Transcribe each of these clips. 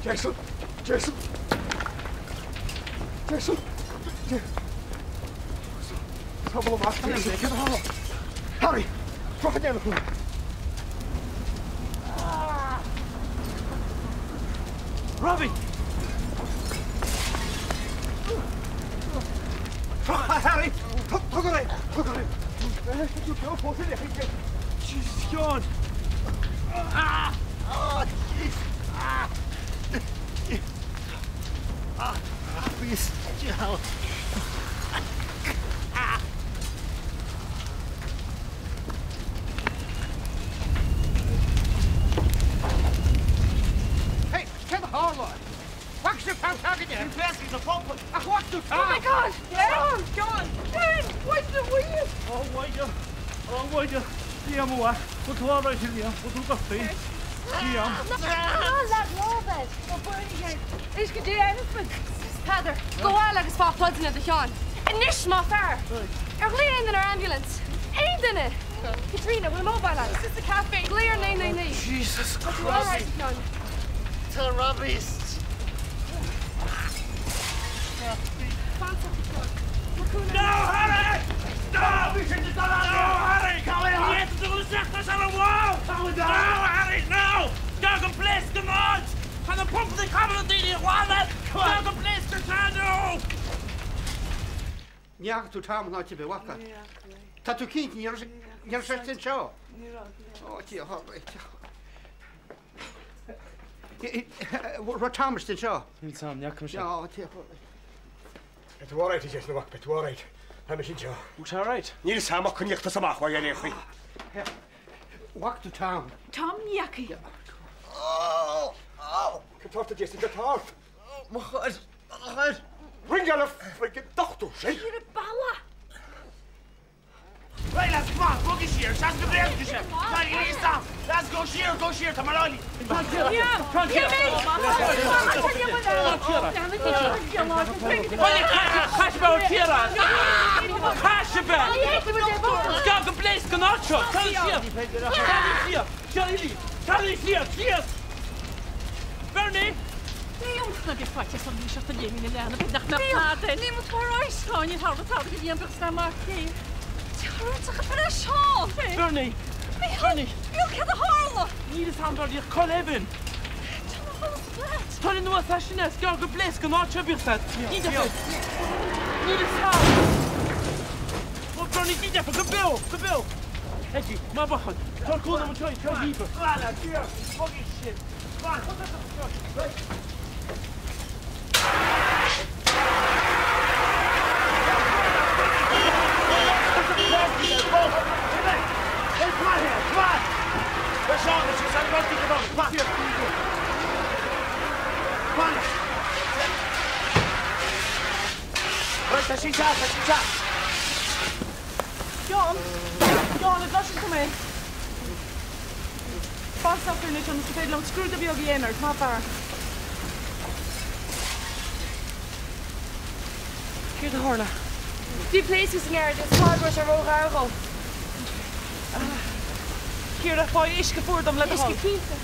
Jason! Jason! Jason! Sábháil amach, Jason! Céard a tharla? Harry! Croch an déanamh! Robbie! Croch a Harry! Tóg ar é! Tóg ar é! Tá tú beo fós in éineacht! Jesus, Seán! Ah! Ah, jeez! Ah! Ah! Please, Seán! Hey, céard a tharla? Bhfaca sibh Tom s'againne? Bhí pléascadh sa phumpa. Ach bhfaca tú Tom? Oh my God! John! John! Ben! What's the wheel? Oh Mhuire! Oh Mhuire! Liam a mhac, bhfuil tú alright a Liam? Bhfuil tú gortaithe? Liam! Ná leag lámh air! Tá Bernie air. Éist go dté Elephant! Peadar, gabh abhaile agus faigh pluideanna do Sheáin. Anois, más fearr! Ar ghlaoigh aon duine ar ambulance? Aon duine! Caitríona, bhfuil mobile agat? Sa café, glaoigh ar 999. Jesus Tá tú alright, a Sheáin. Tá Robbie. Fan socair, Seán. Tá cúnamh. No, Harry! No! No, Harry! Ní fhéadfaidh tú dul isteach, tá sé ar an bhfál! No, Harry, no! Gabh go pléasc an áit! Tá na pumpanna camadh na daoine a ghlanadh! Gabh go pléasc an no! Ní fhaca tú Tom in áit ar bith, bhfaca? Tá tú cinnte, ní raibh ní raibh sé anseo? Ní raibh, ní raibh. Ó, Dia, Raibh Tom istigh anseo? Níl Tom, ní fhaca mise. Ó, Dia. Beidh tú alright, a Jason, a mhac, beidh tú alright. Tá mise anseo. Bhfuil sé alright? Níl 'fhios a'm ach coinníodh tusa amach uaidh ar aon chaoi. Bhfaca tú Tom? Tom, ní fhaca. Cad tá ort, a Jason, cad tá ort? Mo chur, mo chur. Ringeáil an friggin dochtúir sin! Ar an balla! Right lads, come on, bogaigí siar, seans go bpléascfaidh sé! Tarraingí isteach! Lads, go siar, go siar, tá mar fháilí! Gabh go bpléasc an áit seo! Tarraing siar! Tarraing siar! Tarraing siar! Tarraing siar! Síos! Bernie! Bernie! Bernie! Níl 'fhios a'm Bernie ach cá leibhéal? Tar anuas as sin is gearr go bpléasc an áit seo bíodh fad. Ní deifir. Níl 'fhios a'm. Ó Bernie ní deifir go beo! Go beo! Eddie, má bhachan. Tabhair cúnamh anseo í, seo dhíbh. Bogaigí sibh. John! John, an gcloiseann tú mé? Fan socair anois ionas gur féidir liom scrúdú beag a dhéanamh ort, maith fear. Céard a tharla? Bhí pléasc sa ngearáid is cuma go raibh sé róghar dhó. Ciara, faigh uisce fuar dom le do thoil. Uisce cinnte.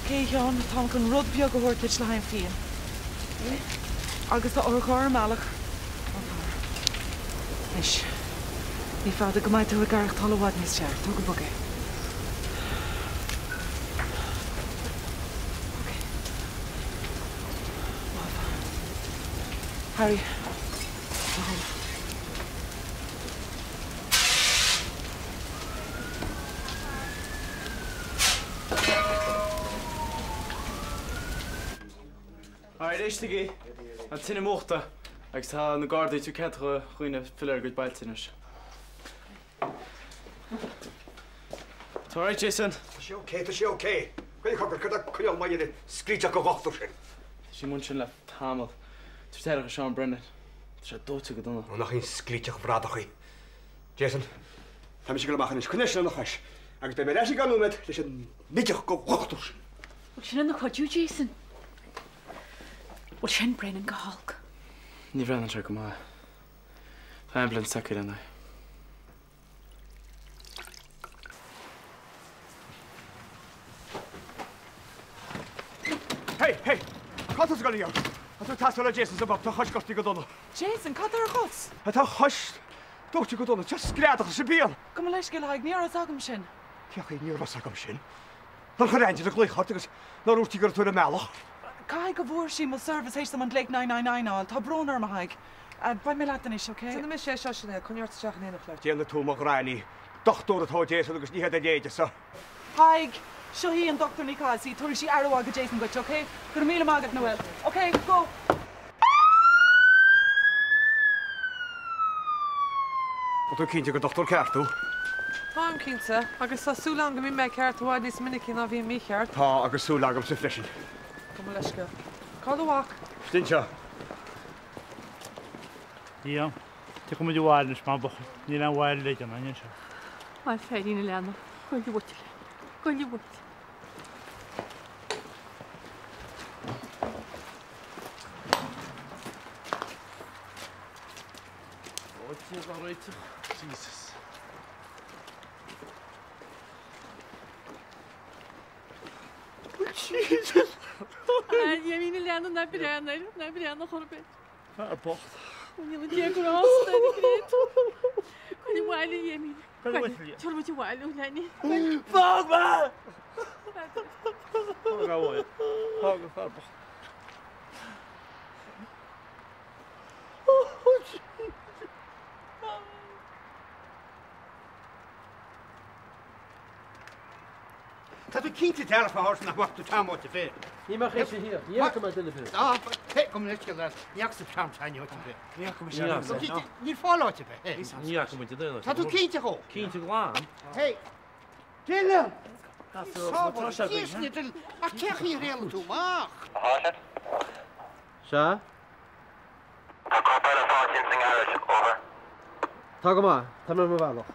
Ok, a Sheáin, táim chun rud beag a thabhairt duit le haghaidh an phian. Agus tá otharcharr ar an mbealach. Anois, ní fada go mbeidh tú ag aireachtáil i bhfad níos fearr. Tóg go bog é. Ok. Maith fear. Harry, do thoil. Alright, éistigí! Tá an tine múchta agus tá na Gardaí ag tabhairt cead do dhaoine filleadh ar a gcuid bailte anois. Tá alright, Jason? Tá sé ok, tá sé ok. Cuir cogar, cad é coinneáil maith ar an scríteach go dhochtúir sin? Tá sí amuigh ansin le tamall. Tabhair aire do Seán Brennan. Tá sé dóite go dona. Ó, nach í an scríteach bhradach í. Jason, tá mise ag dul amach anois. Coinnigh sin ina chois agus beidh mé ar ais i gceann nóiméad leis an mbideach go dhochtúir sin. Bhfuil sin ina chuidiú, Jason? Bhfuil sin Brennan go holc? Ní bhreathnaíonn sé go maith. Tá ambulance tagtha lena aghaidh. Ariel. Tá tú ag teastáil le Jason sa bpub, tá a chois gortaithe go dona. Jason, cad tá ar a chos? Tá a chois dóite go dona, tá screadach leis an bpian. Gabh mo leithscéal, a Thaidhg, ní raibh fhios agam sin. Cén chaoi ní raibh fhios agam sin? Nár chuir Angela glaoch ort agus nár dhúirt sí go raibh tú ar an mbealach? Caithfidh go bhfuair sí mo service théis dom an glaoch 999 a fháil. Tá brón orm, a Thaidhg. Beidh mé leat anois, ok? Déanfaidh mise é seo, Sinéad, coinnigh ort isteach in éineacht leis. Déanfaidh tú mo ghraí. Dochtúir atá i Jason agus ní hé do leithéidese. Thaidhg, Seo í an Dochtúir Ní Chathasaigh, tabharfaidh sí aire mhaith do Jason duit, ok? Go raibh míle maith agat, Noel. Ok, go! Tá tú cinnte gur dochtúir ceart thú? Táim cinnte, agus tá súil agam go mbíonn mé ceart i bhfad níos minicí ná bhím mícheart. Tá, agus súil agamsa freisin. Gabh mo leithscéal. Cá bhfuil do mhac? Istigh anseo. Dia, tiocfaidh muid abhaile anois mar bhuachaill, níl aon bhaile le déanamh againn anseo. Bhuel, féirín a leanbh, goile uait, goile uait. Ó, Dia dár réiteach. Jesus. Jesus! A Dhéimín a leanbh, ná breathnaigh air, ná breathnaigh chor ar bith. Fear bocht. Níl an Dia grásta ar an gcreid. Gabh abhaile, a Dhéimín. Tabhair muid abhaile, a leanaí. Fág mé! Fág abhaile. Fág an fear bocht. Tá tú cinnte dearfa a Sheoirse nach bhfaca tú Tom áit ar bith? Ní mbeadh é seo thiar. Ní fhaca mé duine ar bith. Á, gabh mo leithscéal leat, ní fhaca tú Tom Seánie áit ar bith. Ní fhaca mise é. Níl fáil áit ar bith. Ní fhaca muid duine. Tá tú cinnte dhó? Cinnte glan. Hé, Dylan! Sábháil Dia sinn, ach cén chaoi ar éalaigh tú amach? Sea? Tá corp eile faighte ins an ngarage, over. Tá go maith, tá mé ar mo bhealach.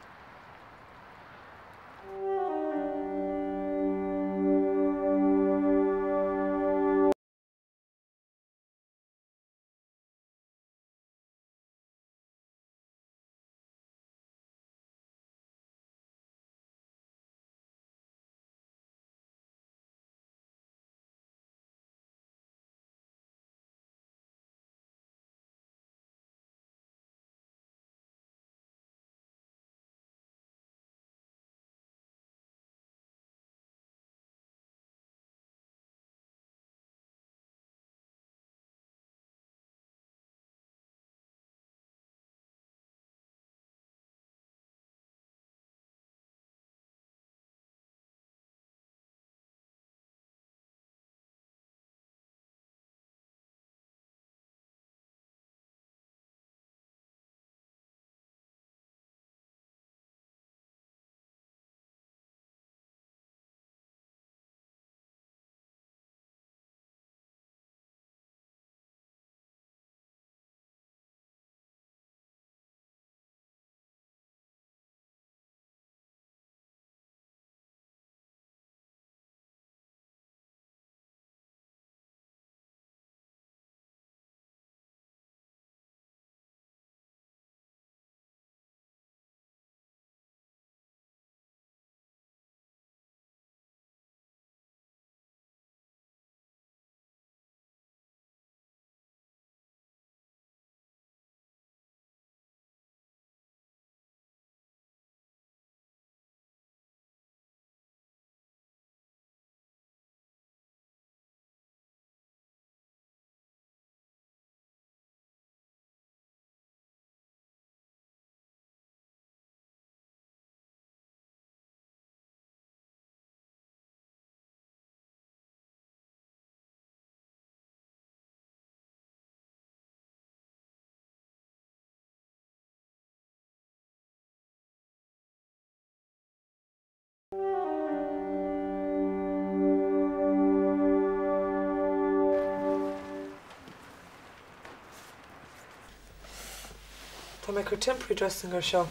Tá mé ag cur temporary dressing air seo.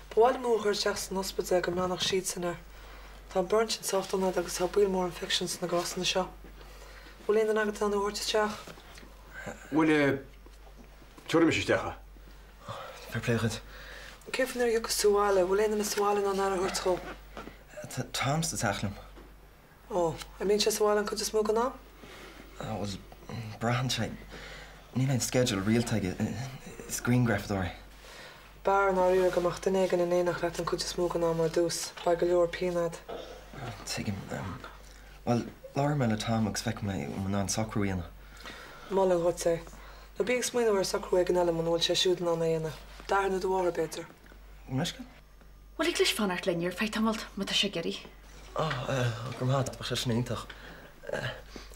Ba mhaith liom thú a chur isteach san ospidéal go mbreathnódh siadsan air. Tá an burn sin sách dona agus tá baol mór infection sna gcásanna seo. Bhfuil aon duine agat in ann thú a thabhairt isteach? Bhuel, tabharfaidh mise isteach é. Fair play dhuit. Céard faoi nuair a thiocfas tú abhaile? Bhfuil aon duine sa bhaile in ann aire a thabhairt dhó? Tá Tom sa teach liom. Ó, an mbíonn sé sa bhaile an cuid is mó den am? Bhuel, Braitheann sé. Níl aon sceideal rialta aige. Is grianghrafadóir é. B'fhearr i ndáiríre go mbeadh duine éigin in éineacht leat an chuid is mó den am ar dtús. Beidh go leor pian agat. Tuigim. Bhuel, labharfaidh mé le Tom agus feicfidh mé an bhfuil in ann socrú a dhéanamh. Mholfainn dhuit é. Nó bí ag smaoineamh ar socrú éigin eile muna bhfuil sé siúd in ann é a dhéanamh. D'athair nó do mháthair, b'fhéidir. Meisce? Bhuel, thig leis fanacht linn ar feadh tamaill, má tá sé ag iarraidh. Ó, go raibh maith agat, bheadh sé sin iontach.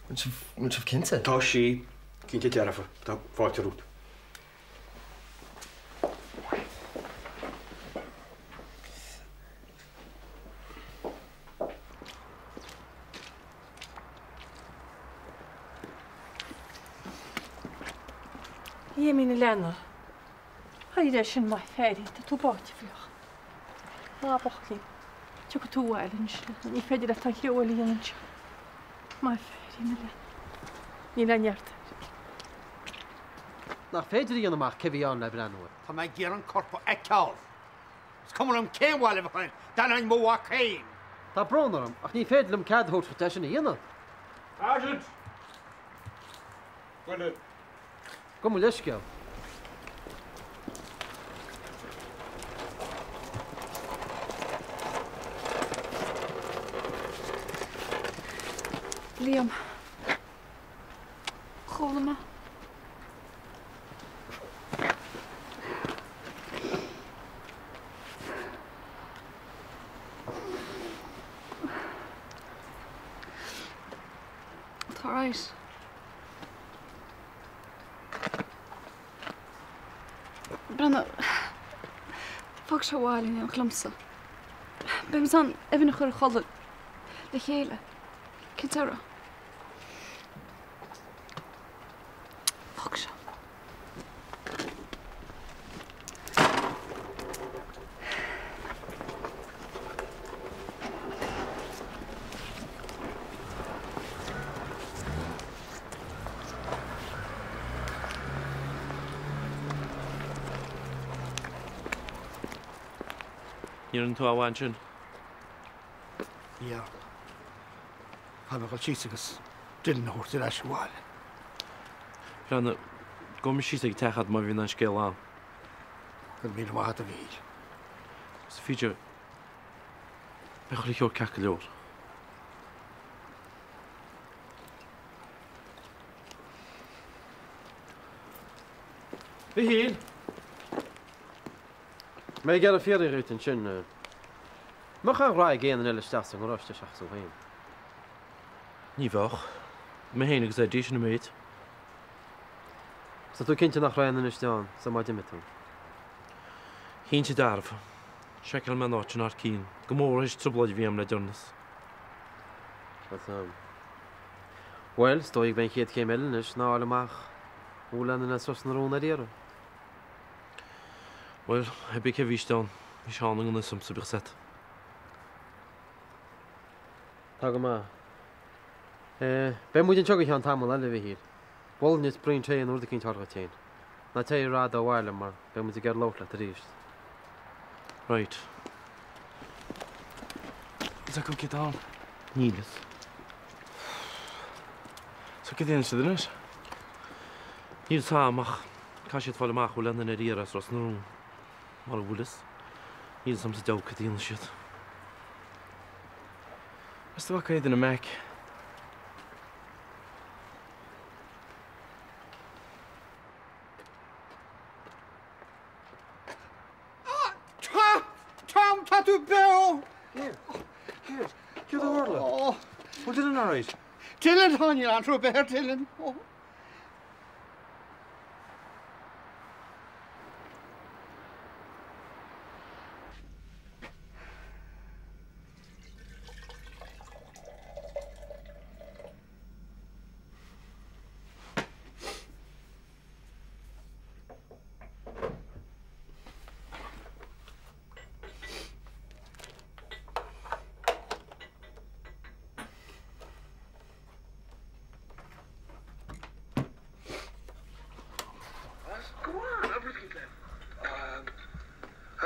Bhfuil sibh cinnte? Tá sí cinnte dearfa. Tá fáilte romhat. A Dhéimín a leana. Éirigh as sin maith féirín, tá tú báite fliuch. Ná bac linn. Tiocfaidh tú abhaile anois leat, ní féidir leat an cheo eile a dhéanamh anseo. Maith féirín a leana. Níl aon neart air. Nach féidir a dhéanamh amach cé bhí ann le breathnú air. Tá mé ag iarraidh an corp a fheiceáil. Is cuma liom cén bhail a bheadh air, d'ainneoin mo mhac féin. Tá brón orm, ach ní féidir liom cead a thabhairt duit é sin a dhéanamh. Sergeant! Buille. Gabh mo leithscéal. Liam. Chuala mé. Tá right. Breathnaigh, fág seo abhaile in éineacht liomsa. Beidh muid in ann Evan a chur a chodladh le chéile. Cén deireadh? Fág seo. Níor fhan tú amháin ansin. Níor. Caithfidh mé dul síos agus Dylan a thabhairt ar ais abhaile. Breathnaigh, gabhfaidh mé síos ag an teach a'd má bhíonn aon scéal ann. Go raibh míle maith agat a Mhíchíl. Is féidir. Beidh chuile cheo ceart go leor. Mhichíl! Mé ag iarraidh fiafraí dhíot ansin, mbeadh aon rath ag aon duine eile isteach sa ngaráiste seachas tú féin? Ní bheadh. Mé féin agus Eddie, sin an méid. Is tá tú cinnte nach raibh aon duine istigh ann sar má d'imigh tú? Cinnte dearfa. Seiceáil mé an áit sin thar cionn, go mór théis trioblóid a bhí agam le deireanas. Bhuel, is dóigh gurb é an chéad chéim eile anois ná a fháil amach an bhfuil aon duine as Ros na Rún ar iarraidh. Bhuel, hé bith cé a bhí istigh ann, bhí Seán i ngan fhios domsa, bíodh a fhios agat. Tá go maith. Beidh muid anseo go ceann tamall eile, a Mhichíl. Mholfainn duit braon tae nó rud eicínt a fháil dhuit féin. Ná téigh rófhada abhaile mar beidh muid ag iarraidh labhairt leat arís. Right. Is acu cé atá ann? Níl fhios. So cad a dhéanfaidh siad anois? Níl fhios a'm ach caithfidh siad fáil amach an bhfuil aon duine ar iarraidh as Ros na Rún. Mura bhfuil fhios, níl fhios a'm sa diabhal cad a dhéanfaidh siad. Meas tú an bhfaca aon duine Mac? Tom! Tom, tá tú beo! Here, here, céard a tharla? Bhfuil Dylan alright? Dylan, tá, níl anró ar bith ar Dylan.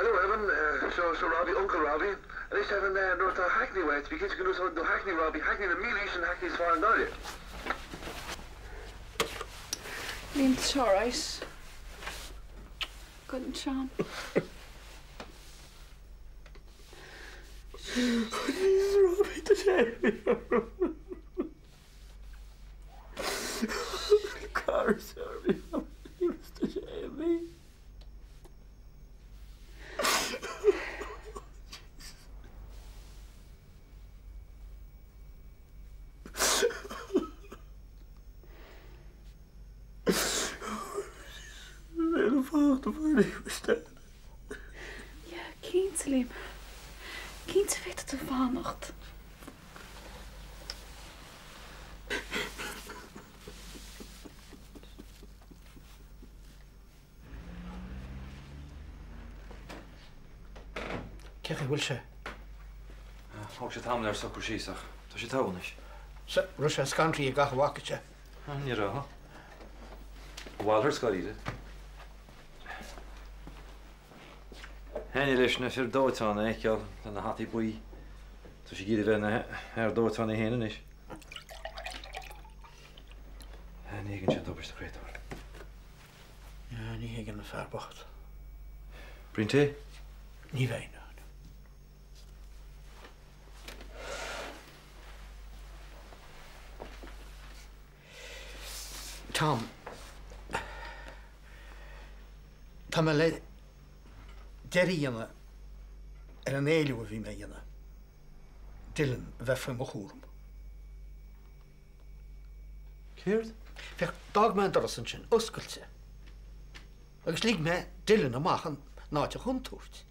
Hello Evan, seo seo Robbie, Uncle Robbie. Anois Evan, nuair atá Hackney uait, bí cinnte go n-úsáideann tú Hackney Robbie, Hackney na mílaoise an Hackney is fearr i nGaillimh. Liam, tá sé alright. Goideann sé am. Please, Robbie, tá sé orm. Cara, sorry, tá sé mí. Yeah, cinnte, Liam. Cinnte féadfaidh tú fanacht. Cén chaoi a bhfuil sé? Thóg sé tamall air socrú síos ach tá sé togha anois. Sea, raibh sé scanraithe ag gach a bhfaca sé. Ní raibh. A mhalairt dáiríre. Thaitnigh leis na fir dóiteáin a fheiceáil lena hataí buí. Tá sé ag iarraidh bheith ina fhear dóiteáin é féin anois. Ní thuigeann sé an tubaiste créatúr. Ní thuigeann an fear bocht. Braon tae? Ní bheidh, no. Tom, tá mé le deireadh a dhéanamh ar an éileamh a bhí mé a dhéanamh Dylan a bheith faoi mo chúram. Céard? Féach, d'fhág mé an doras ansin oscailte agus lig mé Dylan amach in áit a chontúirt.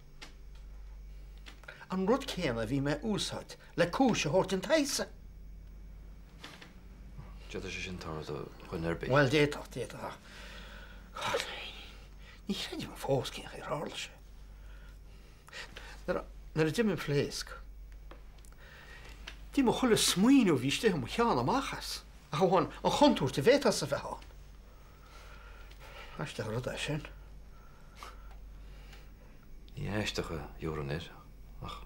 An rud céanna a bhí mé a úsáid le cúis a thabhairt den tsaghas. D'fhéadfadh sé sin tarlú do dhuine ar bith. Bhuel, d'fhéadfadh, d'fhéadfadh ach, God, ní chreidim fós cén chaoi ar tharla sé. Nuair a d'imigh an phléasc, d'imigh chuile smaoineamh a bhí istigh i mo cheann amach as, ach amháin an chontúirt a bhféadfadh a bheith ann. Aisteach an rud é sin. Ní aisteach a thabharfainn air, ach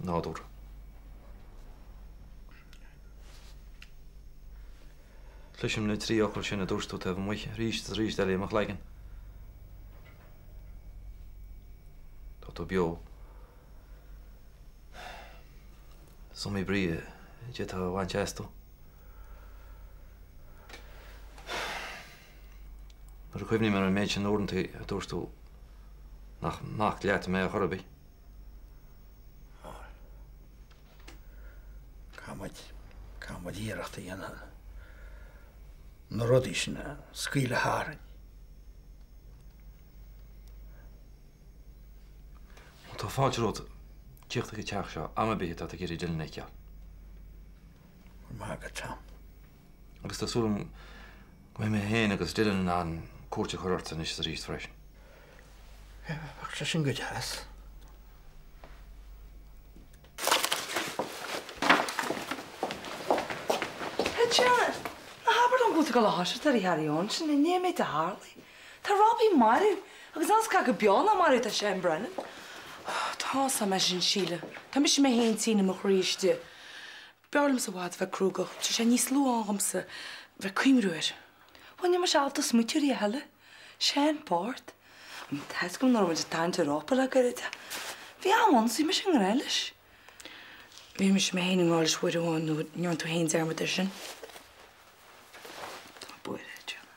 nádúrtha. Cloisim na trí fhocal sin a dúirt tú taobh amuigh arís is arís eile i mo chloigeann. Tá tú beo. Is iomaí brí a d'fhéadfá a bhaint astu. Nuair a chuimhním ar an méid sin uaireanta a dúirt tú nach mac leat mé ar chor ar bith. Caithfidh muid, caithfidh muid iarracht a dhéanamh na rudaí sin a scaoileadh tharainn. Tá fáilte romhat tíocht chuig an teach seo am ar bith atá tú ag iarraidh Dylan a fheiceáil. Go raibh maith agat, Tom. Agus tá súil agam go mbeidh mé féin agus Dylan in ann cuairt a chur ort anois is arís freisin. Bheadh sé sin go deas. Sharon, ná habair liom go bhfuil tú ag dul a thoiseacht ar an carry on sin i ndiaidh an méid a tharlaigh. Tá Robbie marbh agus níl 's cé acu beo ná marbh atá Seán Brennan. Tá 's agam é sin Síle. Tá mise mé féin tinn i mo chroí istigh. B'fhearr liomsa i bhfad bheith cruógach, tá sé níos lú ann dhomsa bheith ag cuimhniú air. Bhuel, níl mise ábalta smaoitiú air a thuilleadh. Seán bocht. Tá 'fhios agam nach raibh muid ag tarraingt ar ropa le gairid ach bhí am ann is bhí mise i ngrá leis. Bhí mise mé féin i ngrá leis uair amháin nó ní dhearna tú féin dearmad air sin. Tá mé buartha, a Tríona.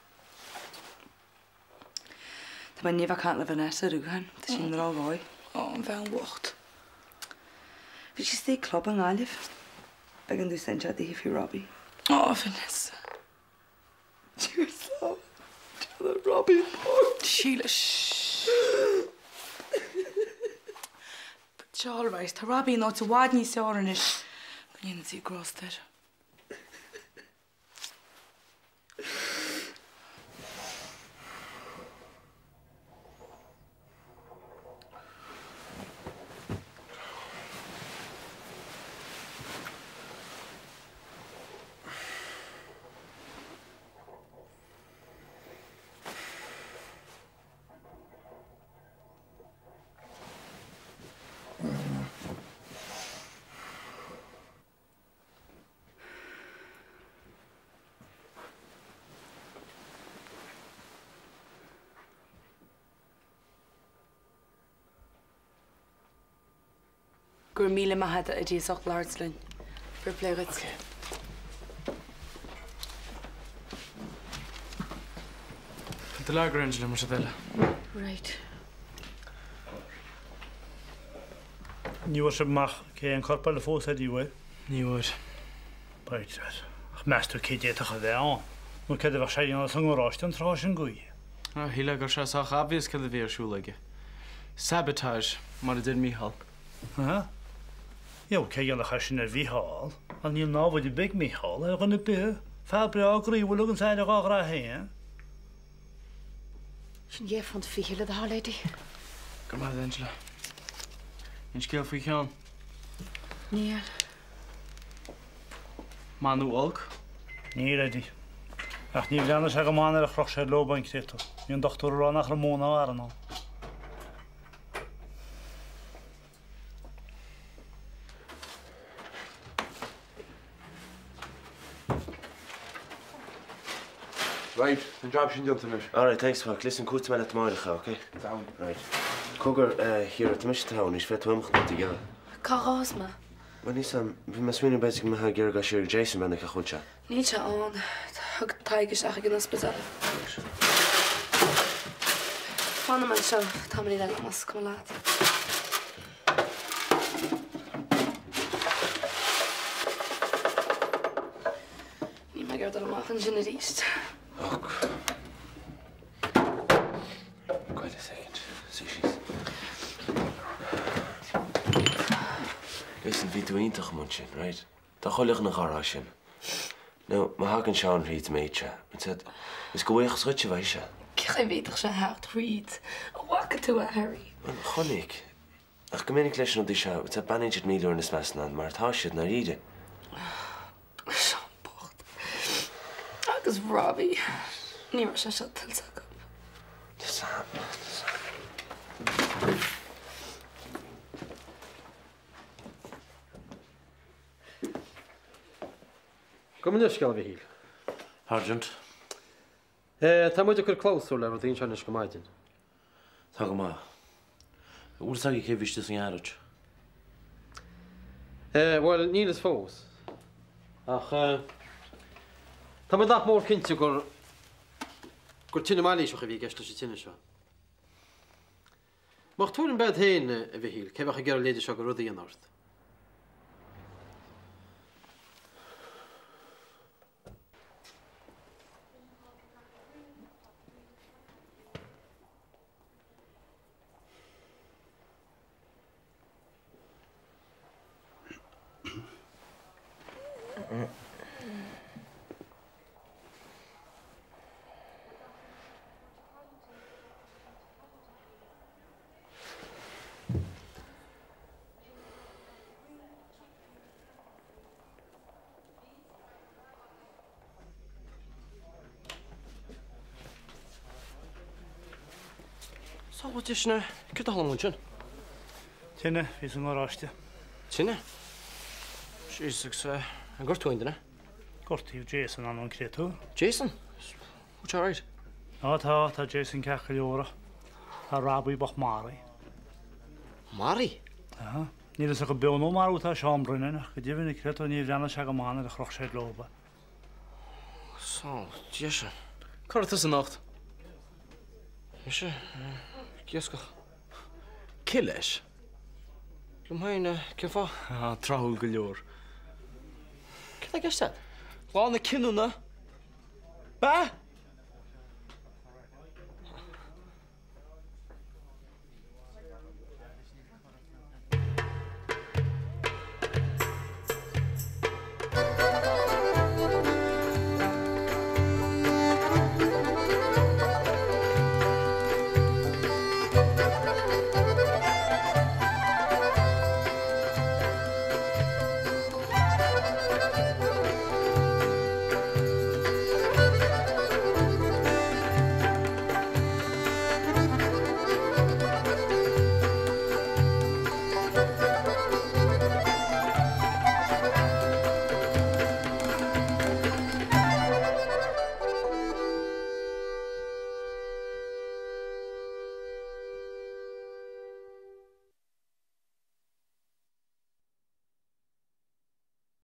Tá mé i ndiaidh bheith ag caint le Vanessa ar Uachán. Tá sí i ndrochdhóigh. Ó, an bhean bhocht. Bhí sí istigh ag club i nGaillimh. B'éigean domhsa inse daoithe faoi Robbie. Ó, Vanessa. Cheers, love. Tell Robbie bocht. Síle, shh. But all right, tá Robbie in áit i bhfad níos fearr anois. Go ndéana Dia grásta air. Go raibh míle maith agat Eddie as ucht labhairt linn. Fair play dhuit. Ok. Tá do leagar Angela mar siad eile. Right. Ní bhfuair sibh amach cé an corp eile fós Eddie, bhfuil? Ní bhfuair. B'fhéidir. Ach meas tú cé d'fhéadfadh a bheith ann? Nó céard a bheadh sé a dhéanamh sa ngaráiste an tráth sin d'oíche? Ah, shílfeá go raibh sé sách obvious céard a bhí ar siúl aige. Sabotage, mar a deir Mícheál. Aha. Yo, cé a dhéanfadh é sin ar Mhícheál? Bhuel, níl námhaid ar bith ag Mícheál ar dhuine ar bith. Fear breá groíúil a thuganns aire dhá ghrá féin. Sin dhé phunt fiche le do thoil, Eddie. Go raibh maith agat, Angela. Aon scéal faoi Sheán? Níl. Maith nó olc? Níl, Eddie. Ach ní bhreathnaigh sé go maith nuair a chroch siad leo an creid tú. Bhí an dochtúir ag rá nach raibh mó ná arán ann. Right, an jab sin déanta anois. Alright, thanks Mark. Listen, cuairtfidh mé leat amárach, ok? Down. Right. Cogar, a Chiara, tá mise togha anois, féadfaidh tú imeacht má tá tú ag iarraidh. Cá ghabhfas mé? Bhuel, níl 's a'm, bhí mé ag smaoineamh b'fhéidir go mbeifeá ag iarraidh dul siar ag Jason breathnú cén chaoi a bhfuil sé. Níl sé ann. Thug Tadhg isteach ag an ospidéal. Fanfaidh mé anseo tamaillín eile más cuma leat. Níl mé ag iarraidh dul amach ansin arís. Och. Wait a second. Suigh síos. Listen, bhí tú iontach amuigh ansin, right? Tá chuile dhuine dhá rá sin. Now, má thagann Seán thríd an méid seo, is de bhuíochas dhuit a bheidh sé. Cén chaoi a bhféadfadh sé theacht thríd? An bhfaca tú é, Harry? Bhuel, chonaic. Ach go minic leis na rudaí seo, beannaíonn siad 1000 uair níos measa ná mar atá siad, ndáiríre. Seán bocht. Agus Robbie. Ní raibh sé seo tuillte acu. Sam, Sam. Gabh mo leithscéal, a Mhichíl. Sergeant. Tá muid ag cur clabhsúr le rudaí anseo anois go maidin. Tá go maith. An bhfuil fhios agaibh cé bhí istigh sa ngarage? Bhuel, níl fhios fós. Ach tá muid nach mór cinnte gur gur tine mailíseach a bhí i gceist leis an tine seo. Má tuairim b'ead féin, a Mhichíl, cé bheadh ag iarraidh a leithéide seo de rud a dhéanamh ort? Sábháilte sin é. Céard a tharla ansin? Tine, bhí sa ngaráiste. Tine? Jesus, agus ar gortaíodh aon duine? Gortaíodh Jason ann, creid tú. Jason? Bhfuil sé alright? Á tá, tá Jason ceart go leor ach tá Robbie bocht maraithe. Maraithe? Tá. Níl fhios acu beo nó marbh atá Seán Brennan ach go deimhin creid tú ní bhreathnaigh sé go maith nuair a chroch siad leo é. Sál, Jason. Cá raibh tusa anocht? Mise? Ag iascach. Cé leis? Liom féin, cén fáth? Ah, tráthúil go leor. Céard atá i gceist agat? Lá na cinniúna. Ba?